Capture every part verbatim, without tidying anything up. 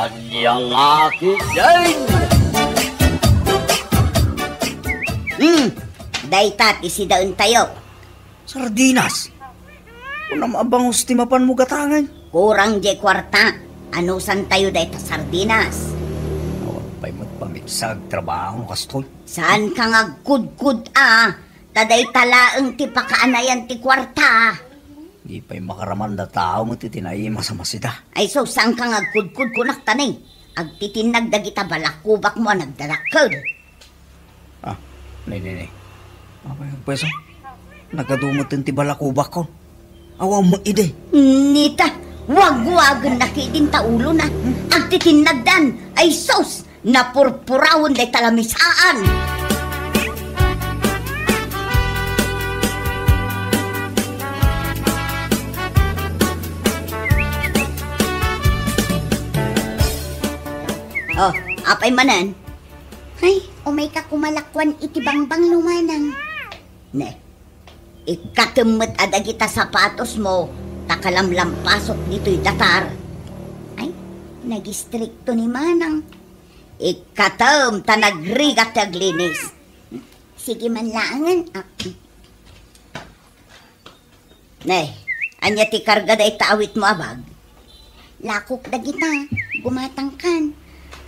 Ania nga ketdin? Hmm, dayta ti sidaentayo. Sardinas? Kunam a bangus ti mapanmo gatangen. Kurang diay kuarta. Anusantayo dayta sardinas? Awan pay met pamigsa agtrabaho no kastoy. Saanka nga agkudkod a, ta dayta laeng ti pakaanayan ti kuarta. Di pay makaraman da tao met iti naimas a masida. Ay, so, saanka nga agkudkod, kunak ta ni? Agtitinnag dagita balakubakmo a nagdadakkel. Ah, ni, ni, ni. Apay, agpayso? Nagadu met ti balakubakko. Awan mo idi. Nita, wagwagen na kidin ta ulona. Agtitinnagdan. Ay, sus! Napurpurawen dayta lamisaan. Oh, apay manen? Ay, umayka koma lakuan iti bangbanglo, manang. Ne, ikkatem met a dagita sapatosmo, ta kalamlampasok ditoy datar. Ay, nagistrikto ni manang. Ikkatem ta nagrigat ti aglinis. Sige man laengen. Ah. Ne, ania ti karga dayta awitmo a bag? Lakok dagita, gumatangkan.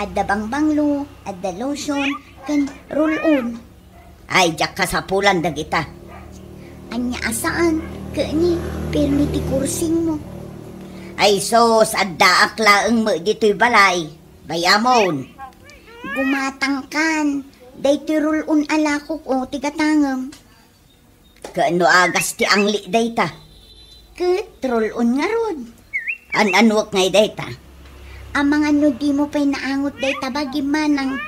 Adda bangbanglo, adda lotion, ken roll-on. Ay, diak kasapulan dagita. Ania a saan, keni, pirmi ti kursingmo. Ay sus, addaak laeng met ditoy balay. Bayamon. Gumatangkan. Daytoy roll-on a lakok, o, ti gatangem. Ken no agas ti angli dayta? Ket roll-on ngarud. An-anuek ngay dayta? Amangan no dimo pay naangot dayta bagim, manang.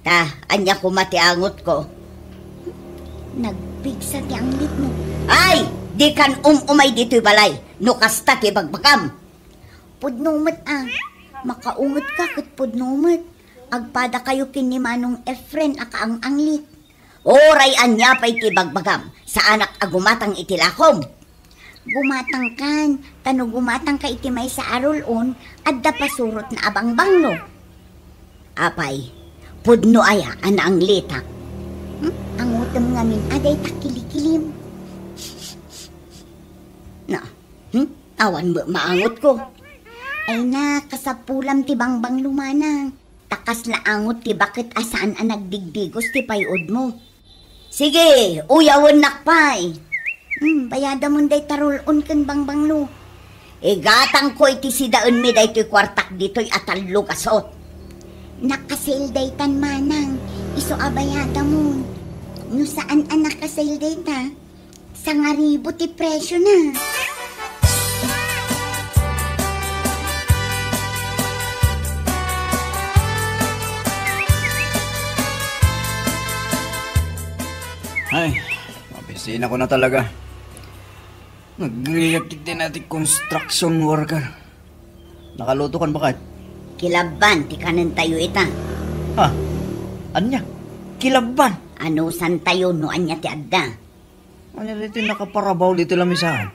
Ta, ania koma ti angotko? Nagpigsa ti anglitmo. Ay! Dikan um-umay ditoy balay, no kasta ti bagbagam. Pudno met a. Makaungetka ket pudno met. Agpadakayo ken ni Manong Efren a kaang-anglit. Uray ania pay ti ibagbagam, saanak a gumatang iti lakom. Gumatangkan, ta no gumatangka iti maysa a roll-on, adda pasurotna a bangbanglo. Apay, pudno aya a naanglitak? Hmm? Angotem ngamin a dayta kilikilim. Na, hmm? Awan met maangotko. Ay na, kasapulam ti bangbanglo, manang. Ta kasla angot ti baket a saan a nagdigdigos ti pay-udmo. Sige, uyawennak pay. Hmm, bayadamon dayta roll-on ken bangbanglo. Igatangko iti sidaenmi daytoy kuartak ditoy a tallo gasut. Naka-sale daytan, manang. Isu a bayadamon. No saan a naka-sale dayta, sangaribu ti presiona. Ay, mabisinako na talaga. Nagrigat ti dayta construction worker. Nakalutokan baket? Kilabban ti kanentayo ita. Ha? Ania? Kilabban? Anusantayo no ania ti adda? Ania daytoy nakaparabaw ditoy lamisaan?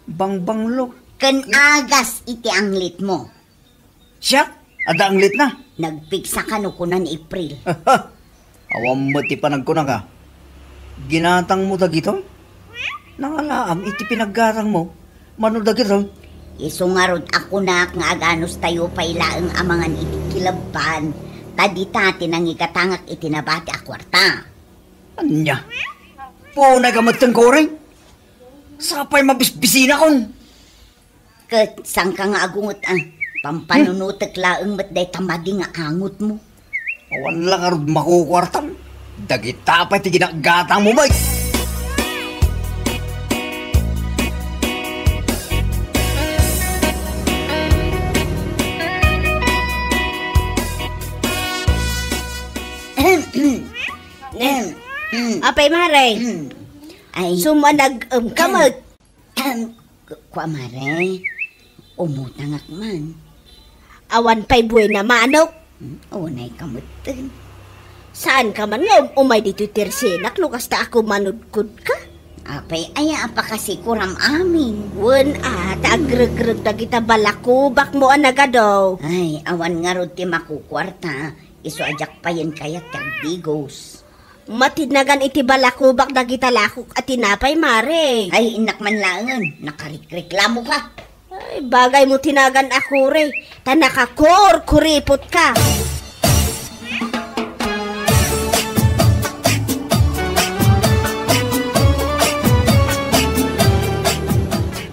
Bangbanglo. Ken agas iti anglitmo. Siak? Adda anglitna? Nagpigsa kano kuna ni April. Awan met ti panagkunaka. Ginatangmo dagitoy? Nangalaam iti pinaggatangmo mano dagitoy? Isu ngarud a kunak nga aganustayo pay laeng a mangan iti kilabban, ta dita ti nangigatangak iti nabati a kuarta. Ania? Punay ka met ken kuring? Sapay mabisbisinakon. Ket saanka nga agunget a? Pampanunotek laeng met dayta madi nga angotmo. Awan la ngarud makukuartam. Dagita pay ti ginagatangmo met. Apay, Mare? Ay. Sumanag-em ka met. Ahem, ku-, kua, Mare, umutangak man. Awan pay buena manok? Hmm, unay ka metten. Saanka man nga um-, umay ditoy tersenak no kasta a kumanudkodka? Apay aya a pakasikuram amin? Wen a, ta agregreg dagita balakubakmo a nagadu. Ay, awan ngarud ti makukuarta, isu a diak payen kayat ti agdigos. Matinagan iti balakubak dagita lakok a tinapay, Mare. Ay, innak man laengen, nakarikreklamoka. Ay, bagay mo tinagan a kuri, ta nakakurkuripot ka.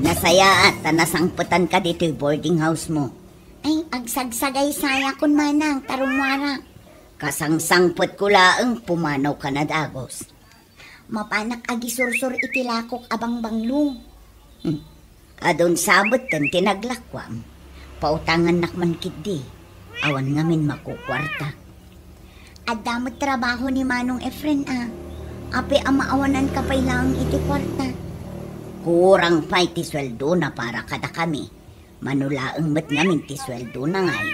Nasayaat ta nasangpetanka ditoy boarding house mo. Ay, agsagsagaysayakon manang, ta rummuarak. Kasangsangpetko laeng, pumanawka na dagus. Mapanak agisursor iti lakok a bangbanglo. Hmm. Adun sa metten ti naglakuam. Pautangannak man ketdi. Awan ngamin makukuarta. Adda met trabaho ni Manong Efren a. Apay a maawananka pay laeng iti kuarta? Kurang pay ti sueldona para kadakami. Mano laeng met ngamin ti sueldona ngay.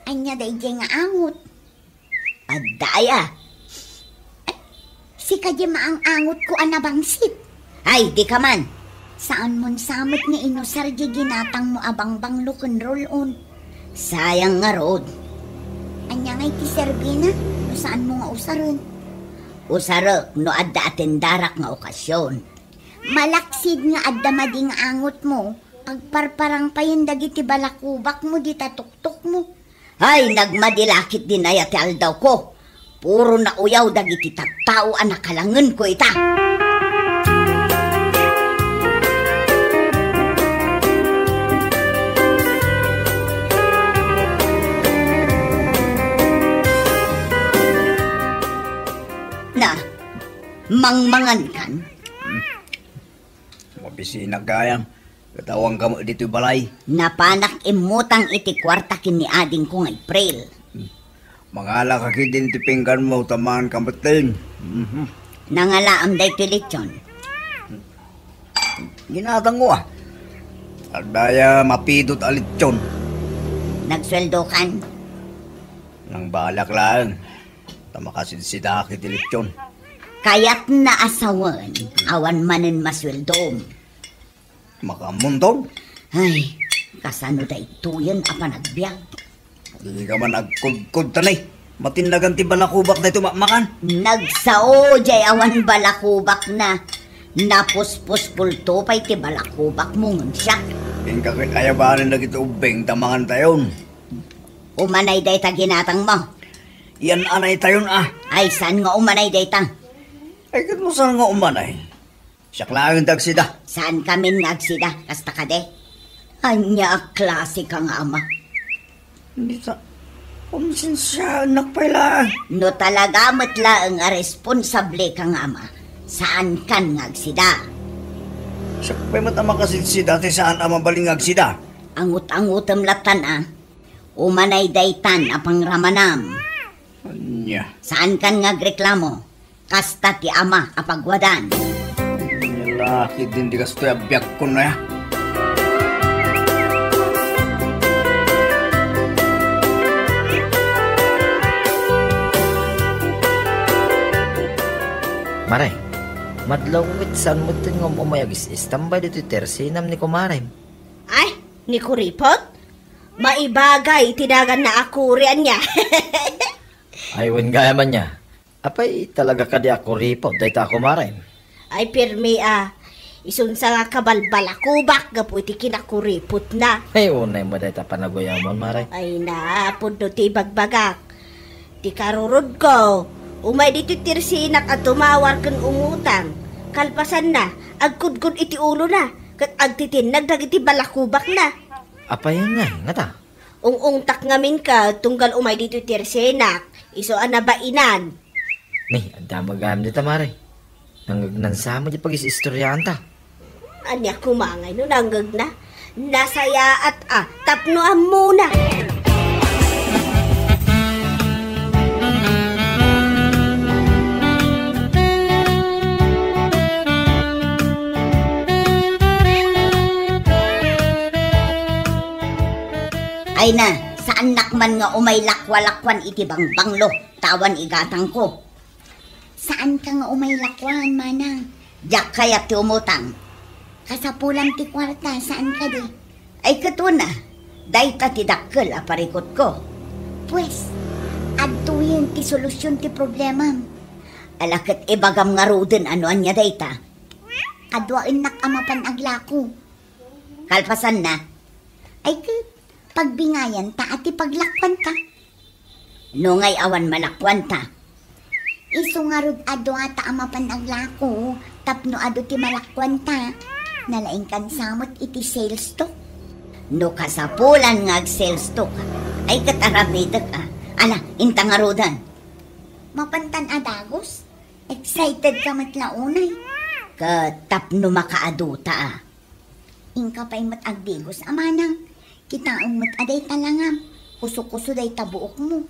Ania daydiay nga angot? Adda aya? Sika di maang-angotko a nabangsit. Ay, dika man. Saanmon sa met nga inusar di ginatangmo a bangbanglo ken roll-on? Sayang ngarud. Ania ngay ti serbina no saanmo nga usaren? Usarek no adda atendarak nga okasion. Malaksid nga adda madi nga angotmo, agparparang payen dagiti balakubakmo dita tuktokmo. Ay, nagmadi la ketdin aya ti aldawko. Puro nauyaw dagiti tattao a nakalangenko ita. Na, mangmangankan? Mabisinak gayam. Ket awanka met ditoy balay. Napanak immutang iti kuarta ken ni adingko nga April. Mangalaka ketdin ti pingganmo, ta manganka metten. Mhm. Nangalaam daytoy lechon. Ginatangko, ah. Adda aya mapidot a lechon? Nagsueldokan? Nangbalak laeng. Ta makasidsidaak iti lechon. Kayatna a sawen, awan manen masueldom. Makaammonton? Ay, kasano daytoyen a panagbiag? Dika man agkudkod, ta nay, matinnagan ti balakubak daytoy makmakan. Nagsao jay awan balakubakna. Napuspos pulto pay ti balakubakmo ngem siak. Inka ket ayabanen dagiti ubbing ta mangantayon. Umanay dayta ginatangmo. Yan anaytayon, ah. Ay, saan nga umanay dayta? Ay, ket no saan nga umanay? Siak laeng ti agsida. Saankamin nga agsida, kasta kadi? Ania a klasika nga ama? Dita, konsensiaennak pay laeng. No talaga met laeng a responsableka nga ama, saankan nga agsida. Siak pay met a makasidsida ti saan a mabalin nga agsida. Angut-angutem lattan a. Umanay daytan a pangramanam. Ania? Saankan nga agreklamo. Kasta ti ama a pagwadan. Ania la ketdin ti kastoy a biagkon aya? Mare, madlaw ket saan metten nga um-umay agis-istambay ditoy tersenam ni kumarem. Ay, ni kuripot? Maibagay ti naganna a kuri ania. Ay, wen gayam ania. Apay, talaga kadi a kuripot dayta a kumarem? Ay, pirmi a. Isunsa nga kabalbalakubak gapu iti kinakuripotna. Ay, unay mo dayta panaguyamon, mare. Ay na, pudno ti ibagbagak. Ti karurodko, umay ditoy tersenak a tumawar ken umutang. Kalpasanna, agkudkod iti ulona, ket agtitinnag dagiti balakubakna. Apay ngay, ngata? Ung-ungtak ngamin ket tunggal umay ditoy tersenak, isu a nabainan. Ni, adda met gayam dita, mare. Nangngegnan sa met ti pagis-istoriaanta. Ania koma ngay no nangngegna? Nasayaat a tapno ammona. Ay na, saannak man nga umay lakwa-lakwan iti bangbanglo, ta awan igatangko. Saanka nga umay lakuan, manang. Diak kayat ti umutang. Kasapulam ti kuarta, saan kadi? Ay, ket wen a, dayta ti dakkel a parikutko. Pues, adtoyen ti solusion ti problemam. Ala, ket ibagam ngaruden no ania dayta. Kaduaennak a mapan aglako. Kalpasanna? Ay, ket pagbingayanta a ti paglakuanta. No ngay awan malakuanta? Isu ngarud a duata a mapan aglako tapno adu ti malakuanta. Nalaingkan sa met iti sales talk. No kasapulan nga ag-sales talk, ay, ket aramidek a. Ala, inta ngaruden. Mapantan a dagus? Excited ka met la unay. Ket tapno makaaduta a. Inka pay met agdigos a manang. Kitaem met a dayta langam. Kuso-kuso dayta buokmo.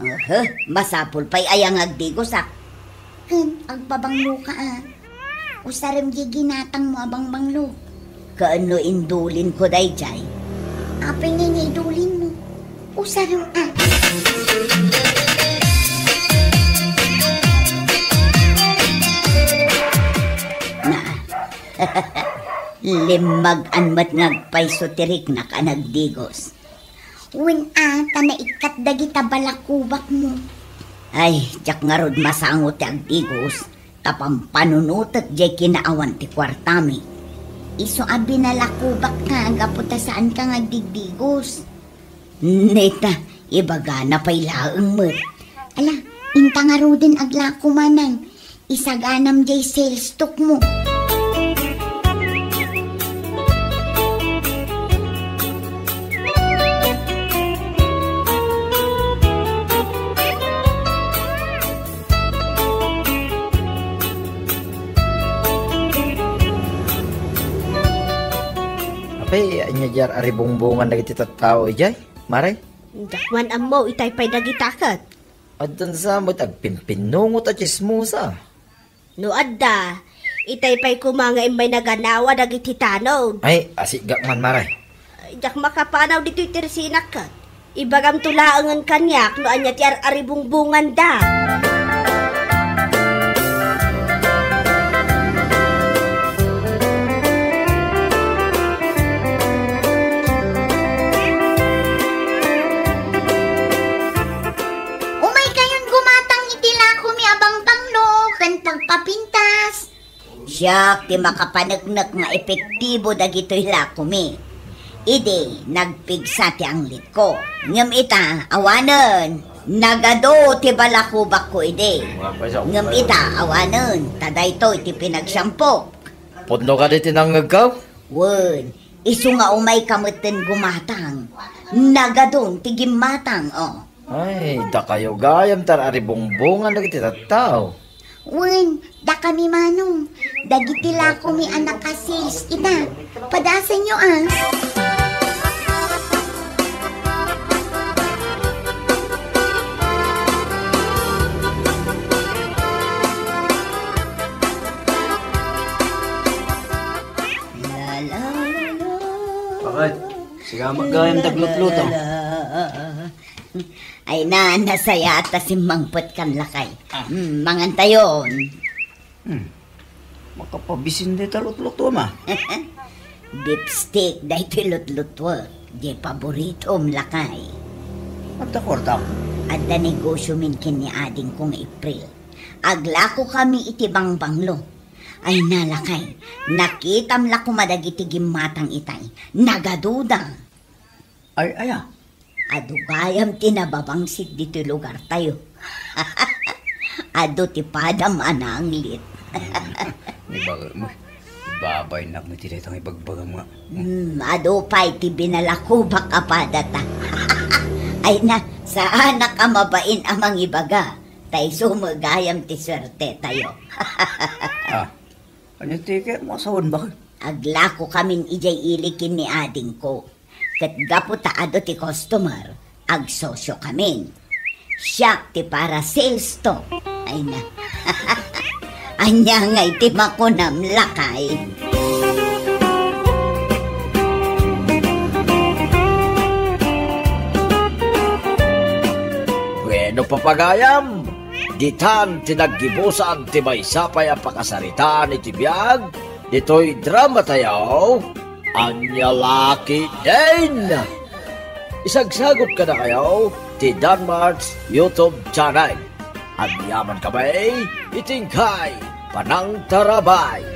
Aha, masapul pay aya nga agdigosak? Ken, agpabangloka a. Usarem diay ginatangmo a bangbanglo. Ken no indulinko daydiay? Apay ngay nga idulinmo? Usarem a. Na, limmag-an met nga agpayso ti riknak a nagdigos. Wen a, ta naikkat dagita balakubakmo. Ay, diak ngarud masango ti agdigos, ta pampanunotek diay kinaawan ti kuartami. Isu a binalakubakka gapu ta saanka nga agdigdigos. Neta, ibagana pay laeng met. Ala, inta ngaruden aglako manang. Isaganam diay sales talk mo. Apay, ania diay aribungbungan dagiti tattao idiay, Mare? Diak man ammo, itay pay dagita ket. Addan sa met agpimpinnungot a tsismosa. No adda, itay pay koma nga immay naganawa dagiti tanod. Ay, asigak man, Mare. Diak makapanaw ditoy tersinak ket. Ibagamto laengen kaniak no ania ti ar-aribungbunganda. Umaykayon gumatang iti lakomi a bangbanglo ken pagpapintas. Siak ti makapaneknek nga epektibo dagitoy lakomi. Idi, nagpigsa ti anglitko. Ngem ita, awanen, nagadu ti balakubakko idi. Ngem ita, awanen, ta daytoy ti pinagsyampok. Pudno kadi ti nangngegko? Wen, isu nga umayka metten gumatang. Nagadun ti gimmatang, o. Ay, dakayo gayam ti ar-aribungbungan dagiti tattao. Wen, dakami manong, dagiti lakomi a naka-sales ita. Padasenyo a. La, la, la, la. Bakit? Sika met gayam ti aglutluto. Ay na, nasayaat ta simmangpetkan, lakay. Ah. Mm, mangantayon. Hmm. Makapabisin dayta lutluto, ma. Beef steak daytoy lutluto. Diay paboritom, lakay. Adda kuartam? Adda negosiomin ken ni adingko nga April. Aglakokami iti bangbanglo. Ay na, lakay, nakitam la koma dagiti gimmatang itay. Nagaduda. Ay, aya? Adu gayam ti nababangsit ditoy lugartayo. Adu ti padam a naanglit. Ibagak mo, babaynak mo ti dayta nga ibagbagam nga. Hmm, adu pay ti binalakubak a padata. Ay na, saanak a mabain a mangibaga. Ta isu met gayam ti suertetayo. Ah, ania ti kayatmo a sawen, baket? Aglakokamin idiay ili ken ni adingko. Ket gapu ta adu ti customer, agsosiokamin. Siak ti para sales talk. Ay na. Ania ngay ti makunam, lakay? Bueno, papagayam! ditan ti naggibusan ti maysa pay a pakasaritaan iti biag ditoy dramatayo, Ania La Ketdin. Isagsagut kadakayo ti Danmart's YouTube channel. Agyaman kami iti inkay panangtarabay.